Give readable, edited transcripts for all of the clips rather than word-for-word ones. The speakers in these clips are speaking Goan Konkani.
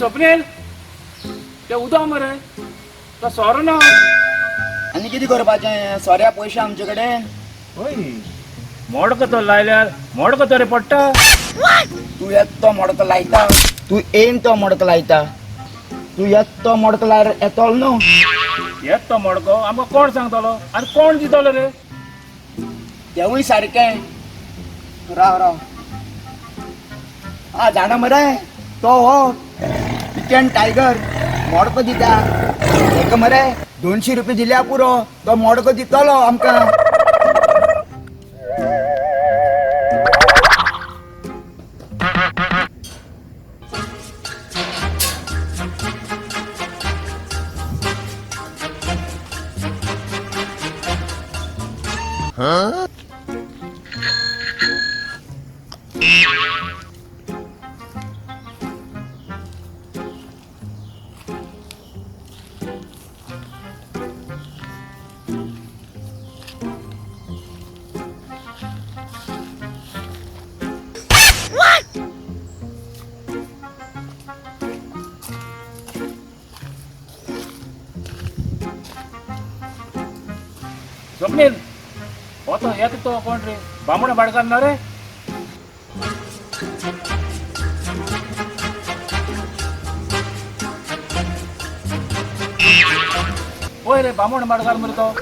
स्वप्नील, ते उदक मरे, तो सोरो ना. आनी कितें करपाचें? सोऱ्या पयशे आमचे कडेन. हय, मोडको तो लायल्यार मोडको तरी पडटा. तूं येत तो मोडको लायता, तूं येन तो मोडको लायता, तूं येत तो मोडको लायल्यार येतलो न्हू. येत तो मोडको आमकां कोण सांगतलो आनी कोण दितलो रे? तेवूय सारकें. राव राव, हा जाणा मरे, तो हो किचन टायगर मोडको दिता. तेका मरे 200 रुपये दिल्या पुरो, तो मोडको दितलो आमकां. स्वप्नील, हो तो येता तो कोण रे? बामणा भाटकार ना रे? पळय रे, बामण भाटकार मरे तो.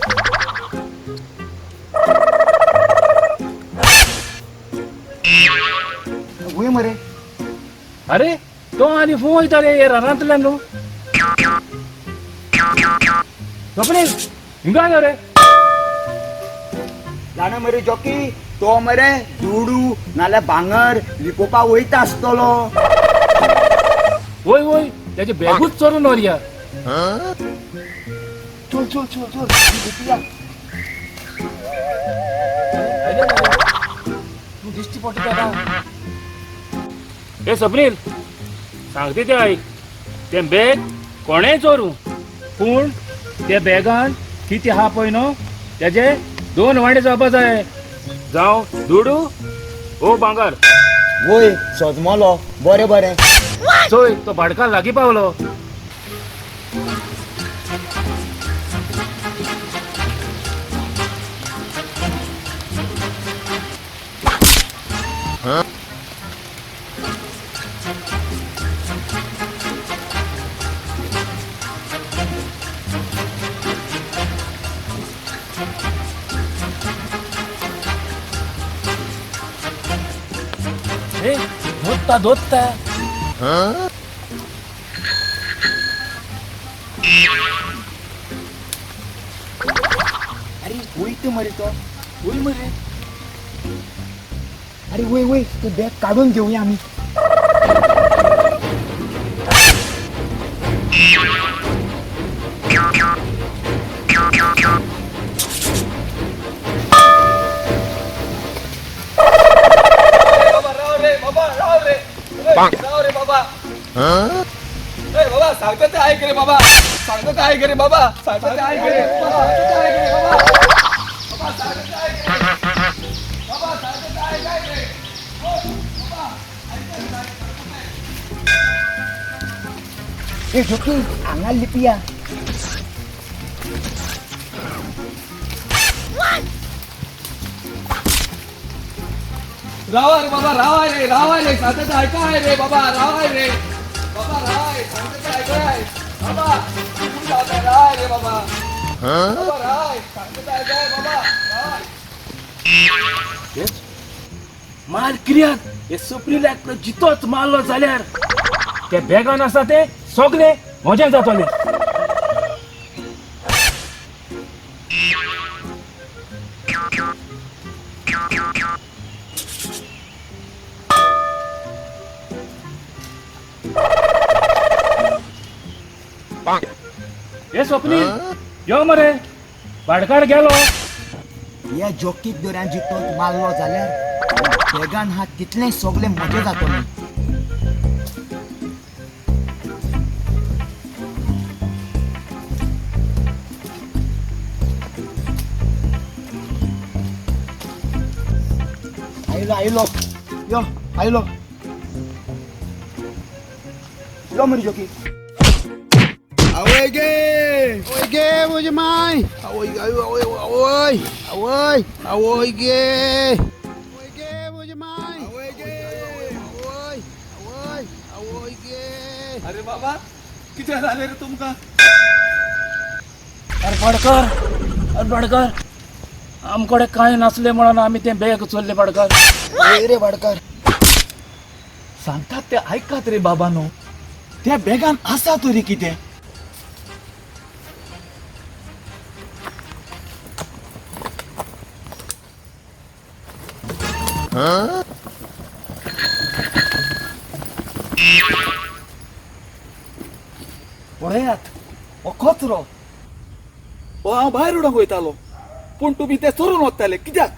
वय मरे. अरे तो आनी फूं वयता रे हे रानांतल्यान न्हू? स्वप्नील, हिंगा यो रे. जाणा मरे जॉकी, तो मरे दुडू नाल्यार भांगर लिपोवपा वयता आसतलो. वय वय, त्याचे बॅगूच चोरून व्हरया. चल चल चल चल, आमी घेतया. तूं दिश्टी पडटा ताका. हे स्वप्नील, सांगते ते आईक, तें बॅग कोणेय चोरूं, पूण त्या बॅगान कितें आहा पळय न्हू, तेजे 2 वांटे जावपा जाय, जावं दुडू ओ भांगर. वय सजमलो, बरें बरें. चोय, तो भाटकार लागीं पावलो. हे दोत्ता दोत्ता. अरे वयता मरे तो. वय मरे. अरे वय वय, ते बॅग काडून घेवया आमी. बाबा राव रे, बाबा राव रे, राव रे बाबा. ए बाबा, सांगता ते ऐक रे बाबा, सांगता ते ऐक रे बाबा, सांगता ते ऐक रे बाबा, सांगता ते ऐक रे बाबा, बाबा सांगता ते ऐक रे बाबा, सांगता ते ऐक ऐक रे. ओ, बाबा, ऐक रे, सांगता ते. ए जोकी, हांगा लिपया. रावा रे बाबा, रावा रे, रावा रे, सांगता ते ऐकाय रे बाबा, रावाय रे बाबा, राय, सांगता ते ऐकाय बाबा, तू जाता राय रे बाबा, बाबा राय, सांगता ते ऐकाय बाबा, राय. हेच माल किर्यात हे स्वप्नीलाक जितोच मारलो जाल्यार ते बॅगान आसा ते सगळे म्हजें जातले. हे स्वप्नील, यो मरे, भाटकार गेलो. ह्या जॉकीक दर्यान जितो मारलो जाल्यार बॅगान हा तितलें सगळें मजा जातलें. आयलो आयलो, यो आयलो. यो मरे जोकी. आवय गे, आवय गे म्हजे माय, आवय आवय आवय आवय आवय गे, आवय गे म्हजे माय, आवय गे. आवय आवय आवय गे. अरे बाबा, कितें जालें रे तुमकां? अरे बडकर, अरे बडकर, आमकडे कांय नासलें म्हणून आमी तें बॅग चोरलें बडकर. हय रे भाटकार. सांगतात ते आयकात रे बाबा न्हू, त्या बॅगान आसा तरी कितें? पळयात, हो कचरो हो हांव भायर उडोवंक वयतालो, पूण तुमी ते चोरून वताले कित्याक?